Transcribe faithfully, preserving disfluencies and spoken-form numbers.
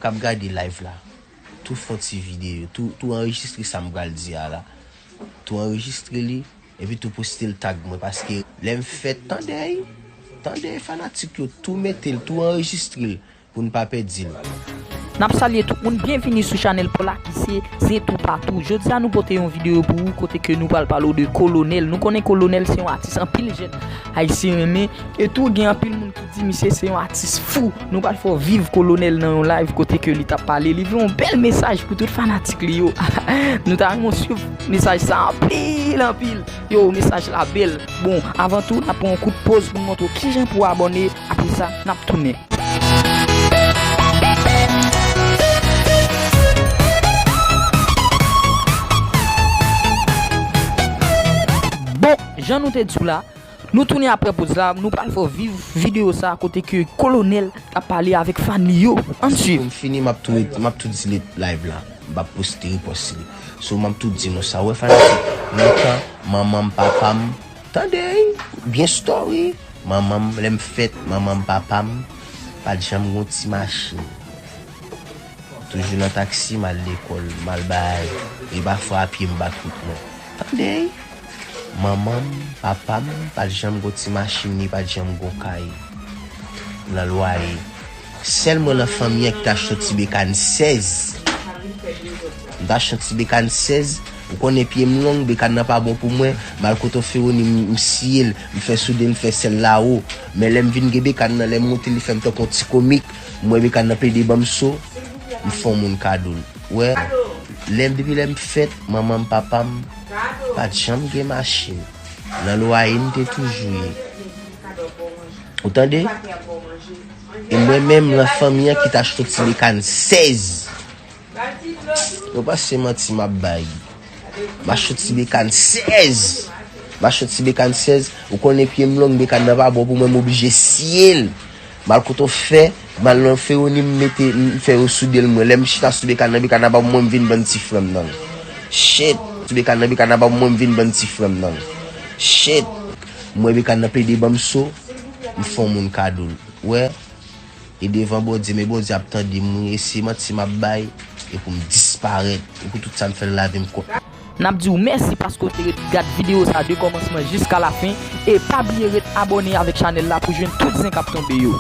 k ap gade live la, tou fè yon ti videyo, tou, tou anrejistre sa m pral di a la. Tou anrejistre li, epi tou poste l tag mwen, paske lè m fèt, tande, tande fanatik yo, tou mete l, tou anrejistre l, pou n pa pèdi l. N ap salye tout moun, byenvini sou chanèl pa w la ki se Zen Toupatou. Jodi a nou pote yon videyo pou ou kote ke nou pral pale w de Kolonèl. Nou konnen Kolonèl se yon atis anpil jèn ayisyen renmen. E tou gen anpil moun ki di misye se yon atis fou. Nou pral fè w viv Kolonèl nan yon live kote ke li t ap pale. Li voye yon bèl mesaj pou tout fanatik li yo. Nou ta renmen w swiv mesaj sa anpil, anpil. Yo, mesaj la bèl. Bon, avan tou, n ap pran yon kout poz pou n montre w kijan pou w abòne. Apre sa, n ap tounen. Bon, jan nou te di w la, nou tounen apre poz la, nou pral fè w viv videyo sa kote ke Kolonèl ap pale avèk fan li yo. Ann swiv. Pou m fini, m ap tou, m ap tou delete live la. M p ap poste repòs li. So, m ap tou di nou sa. Ou wè fanatik, lontan, manman m, papa m, tande, byen story. Manman m, lè m fèt, manman m, papa m, pa t janm gon ti machin. Toujou nan taksi, m al lekòl, m al bay, e pafwa a pye m bat wout mwen. Tande, manman m, papa m, pa t janm gon ti machin, ni pa t janm gon kay nan lwaye. Sèl mwen nan fanmi an ki t achte yon ti bekàn sèz. M t achte yon ti bekàn sèz. Ou konnen pye m long, bekàn nan pa bon pou mwen. M al kote Feroni, m, m siye l, m fè soude, m fè sèl lawo. Men lè m vin gen bekàn nan, lè m moute, li fè m tankou yon ti komik. M wè bekàn nan plede ban m so, m fè yon moun kado l. Ou wè, lè m, depi lè m fèt, manman m, papa m pa t janm gen machin. Nan lwaye m te toujou ye. Ou tande? E mwen menm, nan fanmi an ki t achte yon ti bekàn sèz. Yo panse manti m ap bay. M achte yon ti bekàn sèz. M achte yon ti bekàn sèz. Ou konnen pye m long, bekàn nan pa bon pou mwen, m oblije siye l. M al kote yon fè, m al nan Feroni, m mete, m fè yo soude l mwen. Lè m chita sou bekàn nan, bekàn nan pa bon, mwen m vin vann ti frè m nan l. Shit! Sou bekàn nan, bekàn nan pa bon, mwen m vin vann ti frè m nan l. Shit! M wè bekàn nan plede ban m so, m fè yon moun kado l. Ou wè? E devan Bondye, men Bondye ap tande m, wi, e se manti m ap bay, e pou m disparèt, e pou tout sa m fè nan lavi m kont. N ap di w mèsi paske w te ret gad videyo sa de kòmansman jiska lafen, e pa bliye ret abòne avèk chanèl la pou jwenn tout zen k ap tonbe yo.